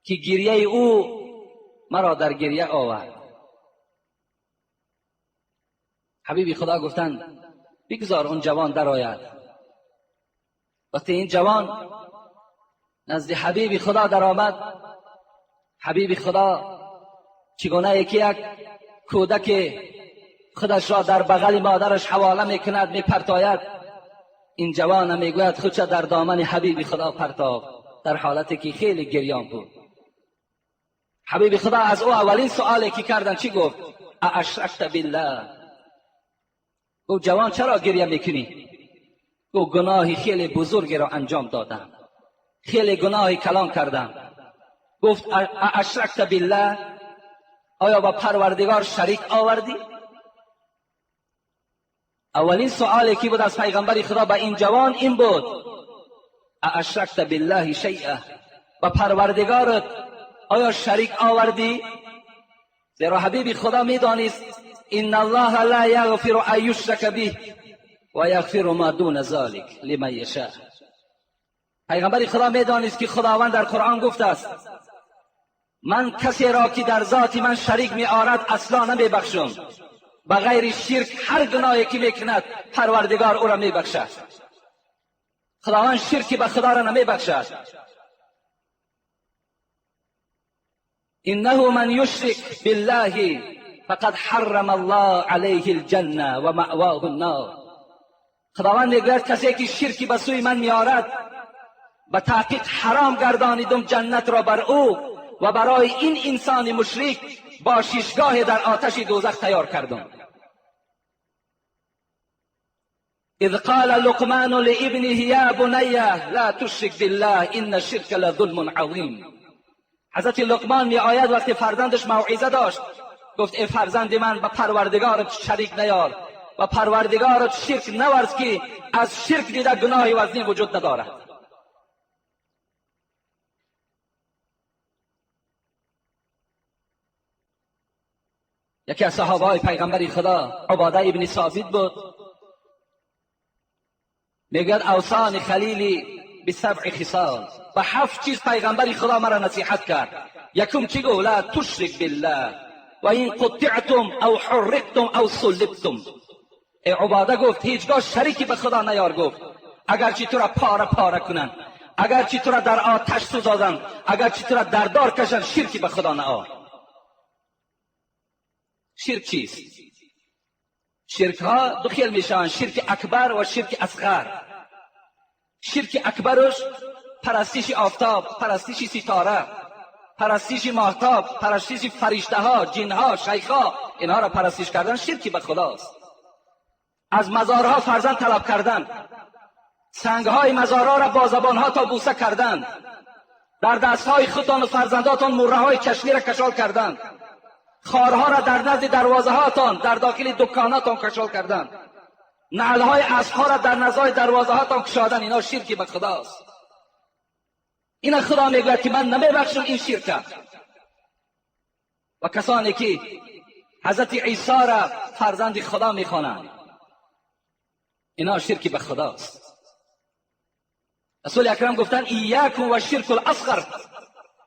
Speaker 2: که گریه او مرا در گریه آورد. حبیبی خدا گفتند بگذار اون جوان در آید. وقتی این جوان نزد حبیب خدا در آمد، حبیب خدا چگونه یکی یک کودک خودش را در بغل مادرش حواله میکند، میپرتاید، این جوان میگوید خودش در دامن حبیب خدا پرتاب، در حالتی که خیلی گریان بود. حبیب خدا از او اولین سوالی که کردن چی گفت؟ اشرکت بالله. گفت جوان چرا گریه میکنی؟ گفت گناهی خیلی بزرگی را انجام دادم، خیلی گناهی کلان کردم. گفت اشرکت بالله، آیا با پروردگار شریک آوردی؟ اولین سوالی که بود از پیغمبر خدا به این جوان این بود اشرکت بالله شیئا، با پروردگارت آیا شریک آوردی؟ زیرا حبیب خدا میدانست ان الله لا یغفر ان یشرک به و یغفر ما دون ذلک لمن یشاء. پیغمبر خدا میدانست که خداوند در قرآن گفته است من کسی را که در ذات من شریک می آرد اصلا نمیبخشم، به غیر شرک هر گناهی که میکند پروردگار او را میبخشد. خداوند شرک به خدا را نمیبخشد. انه من یشرک بالله فقد حرم الله علیه الجنه و مأواه النار. خداوند میگوید کسی که شرکی به سوی من میآرد به تحقیق حرام گردانیدم جنت را بر او و برای این انسان مشرک با شیشگاه در آتش دوزخ تیار کردم. اذ قال لقمان لابنه یا بنی لا تشرک بالله ان الشرک لظلم عظیم. حضرت لقمان می آید وقتی فرزندش موعظه داشت گفت ای فرزند من، به پروردگارت شریک نیار و پروردگارت شرک نورز که از شرک دیده گناهی وزنی وجود ندارد. یکی از صحابه های پیغمبر خدا عباده ابن ثابت بود، میگوید اوصانی خلیلی به سبع خصال، به 7 چیز پیغمبر خدا مرا نصیحت کرد. یکم چی گفت؟ لا تشرک بالله و این قطعتم او حرقتم او صلبتم. ای عباده گفت هیچگاه شریکی به خدا نیار. گفت اگرچه تو را پاره پاره کنند، اگرچه تو را در آتش سوزانند، اگرچه تو را در دار کشند، شرکی به خدا نیار. شرک چیست؟ شرک ها دو خیل میشن، شرک اکبر و شرک اصغر. شرک اکبرش پرستش آفتاب، پرستش ستاره، پرستش ماهتاب، پرستش فرشته ها، جن ها، شیخ ها، اینها را پرستش کردن شرکی به خداست. از مزارها فرزند طلب کردن، سنگ های مزارها را با زبان ها تا بوسه کردن، در دستهای خودتان و فرزنداتان مره های چشمی را کشال کردند، خارها را در نزد دروازه هاتان در داخل دکاناتان کشال کردند، نعلهای اسبها را در نزد دروازه هاتان کشادن. اینا شرکی به خداست. اینا خدا میگوید که من نمیبخشم این شرک. و کسانی که حضرت عیسی را فرزند خدا میخوانند، اینا شرکی به خداست. رسول اکرم گفتن ایاکم و شرک الاصغر،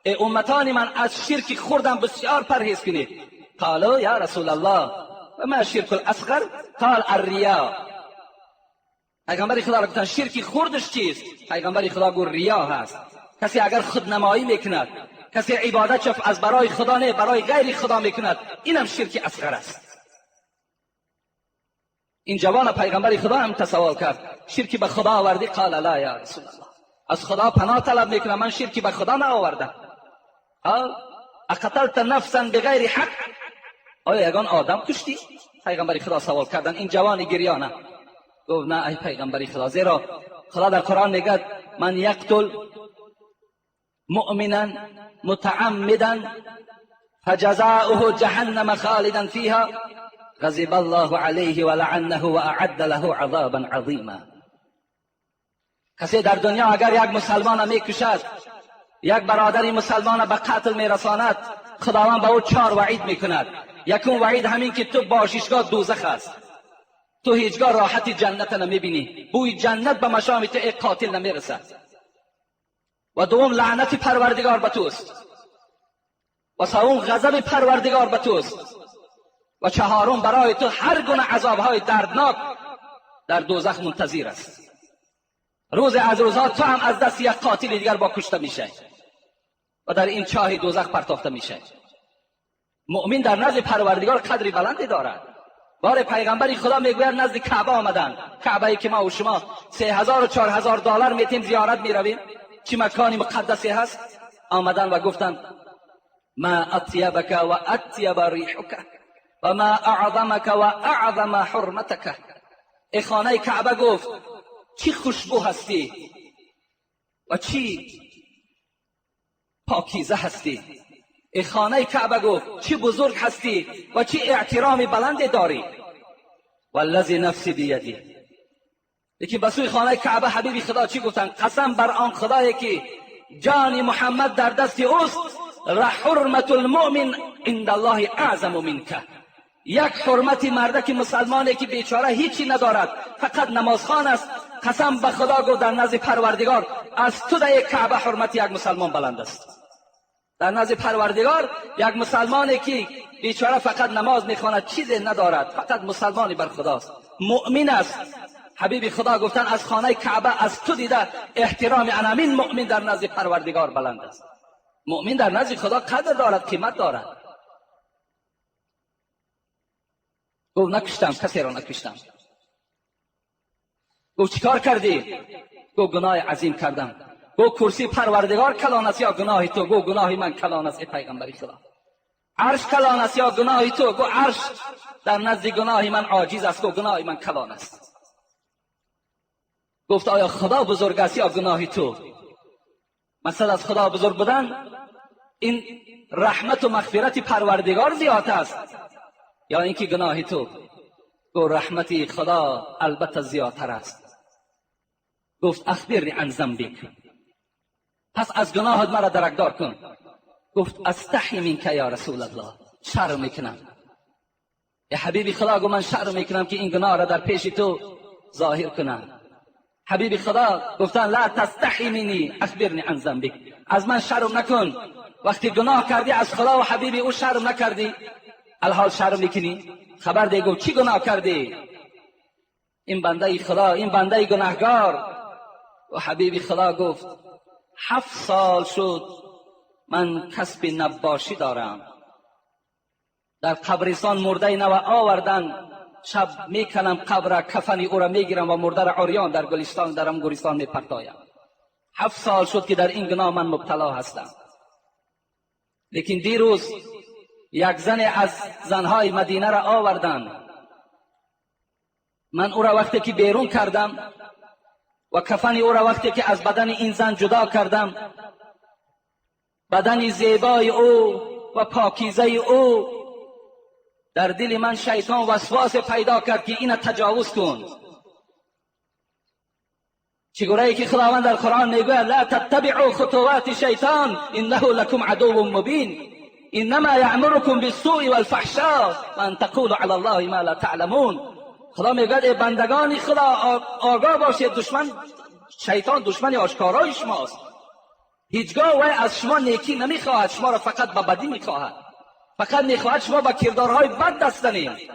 Speaker 2: ای امتان من از شرک خوردن بسیار پرهیز کنید. قالوا یا رسول الله و ما شرک الاصغر؟ قال الریا. پیغمبر خدا را گفتن شرک خوردش چیست؟ پیغمبر خدا گفت ریا هست. کسی اگر خودنمایی میکند، کسی عبادت چف از برای خدا نه برای غیر خدا میکند، اینم شرک اصغر است. این جوان پیغمبر خدا هم تسوال کرد شرکی به خدا آوردی؟ قال لا یا رسول الله، از خدا پناه طلب میکنم، من شرکی به خدا نآوردم. قال اقتلت نفسا بغیر حق، آیا یگان آدم کشتی؟ پیغمبر خدا سوال کردن این جوان گریانه. گفت نه ای پیغمبر خدا، زیرا خدا در قرآن میگه من یقتل مؤمنا متعمدا فجزاؤه جهنم خالدا فيها غضب الله عليه ولعنه واعد له عذابا عظیما. کسی در دنیا اگر یک مسلمان میکشد، یک برادر مسلمان به قتل میرساند، خداوند به او 4 وعید میکند. یکم وعید همین که تو باششگاه دوزخ است، تو هیچگاه راحت جنت نمیبینی، بوی جنت به مشام تو ای قاتل نمیرسد. و دوم لعنت پروردگار به توست، و سوم غضب پروردگار به توست، و چهارم برای تو هر گونه عذابهای دردناک در دوزخ منتظر است. روز از روزها تو هم از دست یک قاتل دیگر با کشته میشه و در این چاه دوزخ پرتافته میشه. مؤمن در نزد پروردگار قدری بلندی دارد. بار پیغمبری خدا میگوید نزد کعبه آمدن، کعبه ای که ما و شما 3000 و 4000 دلار میتیم زیارت میرویم، چی مکانی مقدسی هست. آمدن و گفتند ما اطیبک و اطیب ریحک و ما اعظمک و اعظم حرمتک. ای خانه کعبه گفت چی خوشبو هستی و چی پاکیزه هستی. ای خانه کعبه گفت چی بزرگ هستی و چی احترام بلند داری. والذی نفسی بیدی. یکی به سوی خانه کعبه حبیب خدا چی گفتن؟ قسم بر آن خدایی که جان محمد در دست اوست، حرمت المؤمن عند الله اعظم منک. یک حرمت مردک مسلمانی که بیچاره هیچی ندارد، فقط نمازخوان است، قسم به خدا گفت در نزد پروردگار از تو در کعبه حرمت یک مسلمان بلند است. در نزد پروردگار یک مسلمانی که بیچاره فقط نماز میخواند، چیزی ندارد، فقط مسلمانی بر خداست، مؤمن است. حبیب خدا گفتن از خانه کعبه از تو دیده احترام انامین مؤمن در نزد پروردگار بلند است. مؤمن در نزد خدا قدر دارد، قیمت دارد. گفت نکشتم، کسی را نکشتم. گفت چیکار کردی؟ گفت گناه عظیم کردم. گفت کرسی پروردگار کلان است یا گناه تو؟ گفت گناه من کلان است ای پیغمبر خدا. عرش کلان است یا گناه تو؟ گفت عرش در نزد گناه من عاجز است. گفت گناه من کلان است. گفت آیا خدا بزرگ است یا گناه تو؟ مثلا از خدا بزرگ بودن این رحمت و مغفرت پروردگار زیاد است یا اینکه گناه تو؟ گفت رحمت خدا البته زیادتر است. گفت اخبرنی عن ذنبک، پس از گناهت مرا درکدار کن. گفت استحی منک یا رسول الله، شرم میکنم. یا حبیبی خدا گفت من شرم میکنم که این گناه را در پیش تو ظاهر کنم. حبیب خدا گفتن لا تستحی منی اخبرنی عن ذنبک، از من شرم نکن. وقتی گناه کردی از خدا و حبیب او شرم نکردی، الحال شرم میکنی؟ خبر ده. گفت چی گناه کردی؟ این بنده خدا، این بنده گناهگار. و حبیب خدا گفت 7 سال شد من کسب نباشی دارم، در قبرستان مرده نو آوردن، شب میکنم قبر، کفن او را میگیرم و مرده را عریان در گلستان درم گورستان میپرتایم. 7 سال شد که در این گناه من مبتلا هستم. لیکن دیروز یک زن از زنهای مدینه را آوردن، من او را وقتی که بیرون کردم و کفن او را وقتی که از بدن این زن جدا کردم، بدن زیبای او و پاکیزه او، در دل من شیطان وسواس پیدا کرد که اینه تجاوز کن. چگونه که خداوند در قرآن میگوید لا تتبعوا خطوات شیطان انه لکم عدو مبین انما یأمرکم بالسوء والفحشاء و ان تقولوا علی الله ما لا تعلمون. خدا میگوید ای بندگان خدا آگاه باشید، دشمن شیطان دشمن آشکارای شماست. هیچگاه وی از شما نیکی نمیخواهد، شما را فقط به بدی میخواهد، فقط میخواهد شما به کردارهای بد دست زنید.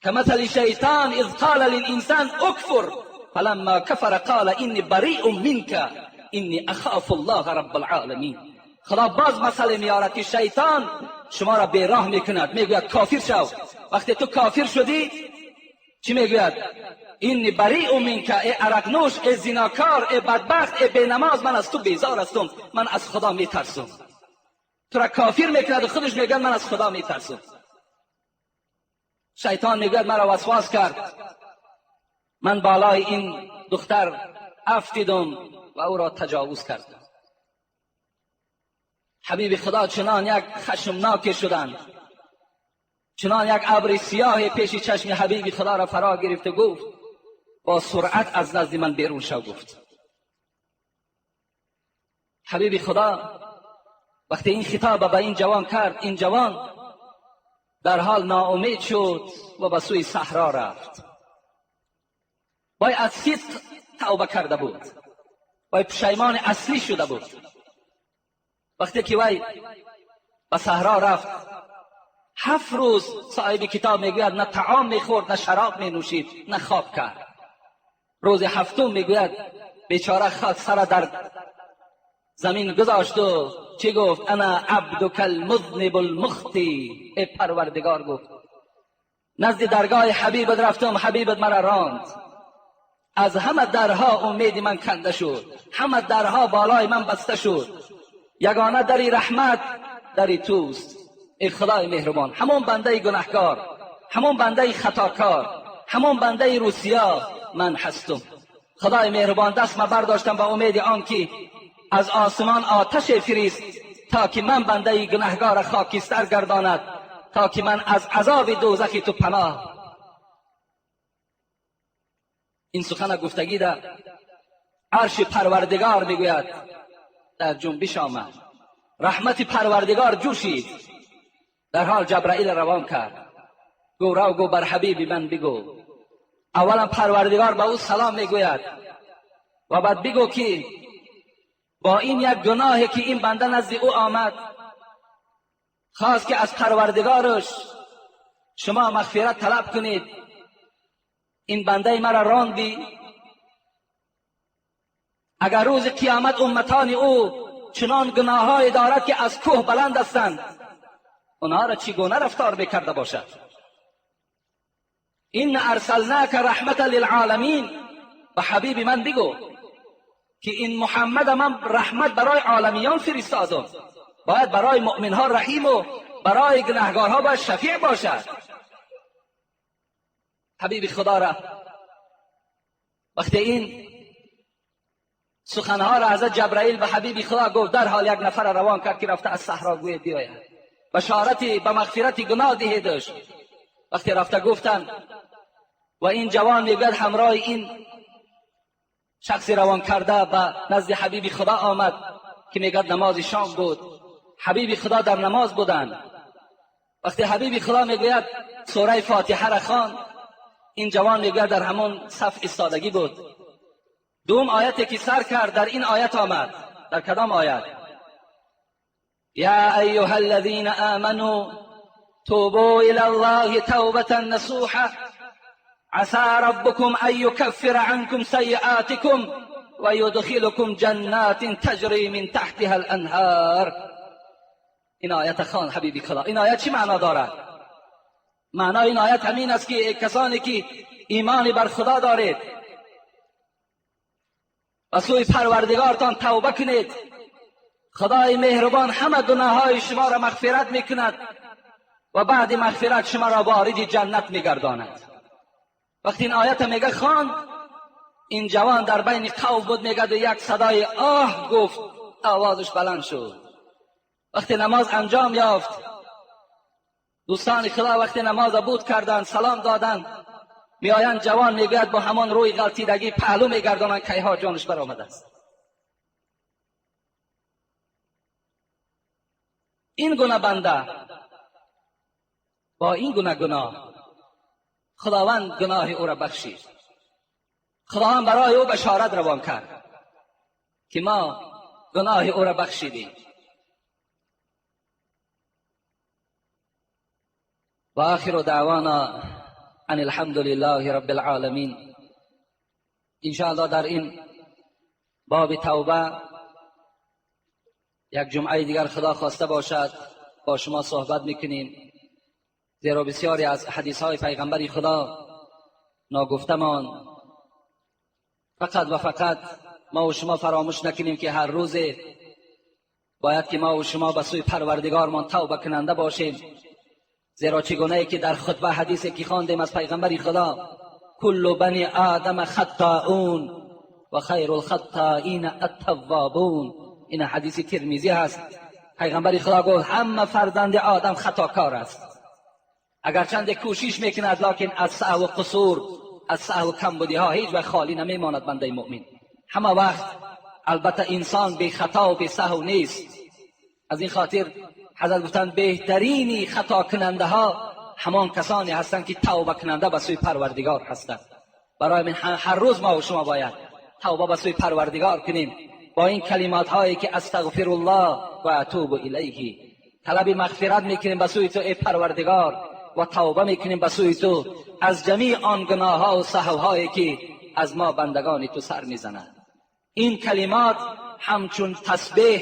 Speaker 2: کمثل شیطان اذ قال للانسان اکفر فلما کفر قال انی بریء منک انی اخاف الله رب العالمین. خدا باز مسئله میارد که شیطان شما را بیراه میکند، میگوید کافر شو. وقتی تو کافر شدی چی میگوید؟ انی بریء منک، ای عرقنوش، ای زیناکار، ای بدبخت، ای بینماز، من از تو بیزار هستم، من از خدا میترسم. تو را کافر میکند و خودش میگوید من از خدا میترسم. شیطان میگوید مرا وسواس کرد، من بالای این دختر افتیدم و او را تجاوز کردم. حبیب خدا چنان یک خشمناک شدند، چنان یک ابر سیاه پیش چشم حبیب خدا را فرا گرفت و گفت با سرعت از نزد من بیرون شو. گفت حبیب خدا وقتی این خطاب به این جوان کرد، این جوان در حال ناامید شد و به سوی صحرا رفت. باید از صدق توبه کرده بود، باید پشیمان اصلی شده بود. وقتی که وی به صحرا رفت، 7 روز صاحب کتاب میگوید نه طعام میخورد، نه شراب مینوشید، نه خواب کرد. روز هفتم میگوید بیچاره خاک سر در زمین گذاشت و چی گفت؟ انا عبدک المذنب المخطی. ای پروردگار، گفت نزد درگاه حبیبت رفتم، حبیبت مرا راند، از همه درها امید من کنده شد، همه درها بالای من بسته شد، یگانه دری رحمت دری توست. ای خدای مهربان، همون بنده گناهکار، همون بنده خطاکار، همون بنده روسیا من هستم. خدای مهربان، دست من برداشتم با امید آن که از آسمان آتش فریست تا که من بنده گناهکار خاکستر گرداند، تا که من از عذاب دوزخ تو پناه. این سخن گفتگی در عرش پروردگار میگوید در جنبش آمد، رحمت پروردگار جوشید. در حال جبرائیل روان کرد، گو رو گو بر حبیب من بگو. اولا پروردگار به او سلام میگوید و بعد بگو که با این یک گناهی که این بنده نزد او آمد، خواست که از پروردگارش شما مغفرت طلب کنید، این بنده مرا راندی. اگر روز قیامت امتان او چنان گناههای دارد که از کوه بلند هستند، اونها را چگونه رفتار میکرده باشد؟ این ارسلناک رحمت للعالمین. به حبیب من بگو که این محمد من رحمت برای عالمیان فرستادم، باید برای مؤمنها رحیم و برای گناهکارها باید شفیع باشد. حبیب خدا را وقتی این سخنها را حضرت جبرائیل به حبیب خدا گفت، در حال یک نفر روان کرد که رفته از صحرا گوید بیاید، بشارتی به مغفرت گناه دهیدش. وقتی رفته گفتن و این جوان میگوید همراه این شخصی روان کرده به نزد حبیب خدا آمد که میگوید نماز شام بود، حبیب خدا در نماز بودند. وقتی حبیب خدا میگوید سوره فاتحه را خواند، این جوان میگوید در همون صف ایستادگی بود. دوم آیتی که سر کرد در این آیت آمد. در کدام آیت؟ یا ایها الذین آمنوا توبوا الی الله توبة نصوحا عسى ربكم ان يكفر عنكم سيئاتكم ويدخلكم جنات تجري من تحتها الانهار. این آیت خان حبیبی خدا. این آیت چی معنا دارد؟ معنای این آیت همین است که کسانی که ایمان بر خدا دارید و سوی پروردگارتان توبه کنید، خدای مهربان همه گناههای شما را مغفرت میکند و بعد مغفرت شما را وارد جنت میگرداند. وقتی این آیت میگه خواند، این جوان در بین قوم بود، میگه یک صدای آه گفت، آوازش بلند شد. وقتی نماز انجام یافت، دوستان خدا وقتی نماز بود کردند، سلام دادند، میآیند، جوان میگوید با همان روی غلطیدگی پهلو میگردانند، کیها جانش برآمده است. این گونه بنده با این گونه گناه، خداوند گناه او را بخشید. خداوند برای او بشارت روان کرد که ما گناه او را بخشیدیم. و آخر دعوانا ان الحمد لله رب العالمین. انشاءالله در این باب توبه یک جمعه دیگر خدا خواسته باشد با شما صحبت میکنیم، زیرا بسیاری از حدیث های پیغمبر خدا ناگفتمان. فقط و فقط ما و شما فراموش نکنیم که هر روز باید که ما و شما به سوی پروردگارمان توبه کننده باشیم، زیرا چگونه ای که در خطبه حدیثی که خواندیم از پیغمبر خدا، کل بنی آدم خطاؤون و خیر الخطائین التوابون. این حدیث ترمذی هست. پیغمبر خدا گفت همه فرزند آدم خطاکار است، اگرچند کوشش میکند لکن از سهو و قصور، از سهو و کمبودی ها هیچ وقت خالی نمیماند بنده مؤمن. همه وقت البته انسان بی خطا و بی سهو نیست. از این خاطر حضرت گفتند بهترینی خطا کننده ها همان کسانی هستند که توبه کننده به سوی پروردگار هستند. برای من هر روز ما و شما باید توبه به سوی پروردگار کنیم با این کلمات هایی که استغفر الله و اتوب الیه، طلب مغفرت میکنیم به سوی تو ای پروردگار و توبه میکنیم به سوی تو از جمیع آن گناه ها و سهو هایی که از ما بندگان تو سر میزند. این کلمات همچون تسبیح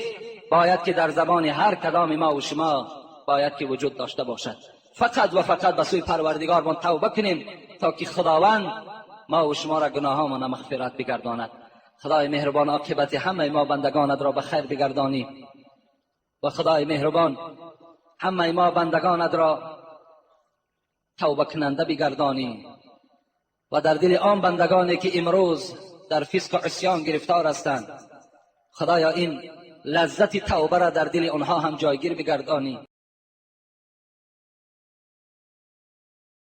Speaker 2: باید که در زبان هر کدام ما و شما باید که وجود داشته باشد. فقط و فقط به سوی پروردگارمان توبه کنیم تا که خداوند ما و شما را گناهامان مغفرت بگرداند. خدای مهربان عاقبت همه ما بندگانت را به خیر بگردانی و خدای مهربان همه ما بندگانت را توبه کننده بگردانی و در دل آن بندگانی که امروز در فسق و عصیان گرفتار هستند، خدایا این لذت توبه را در دل آنها هم جایگیر بگردانی.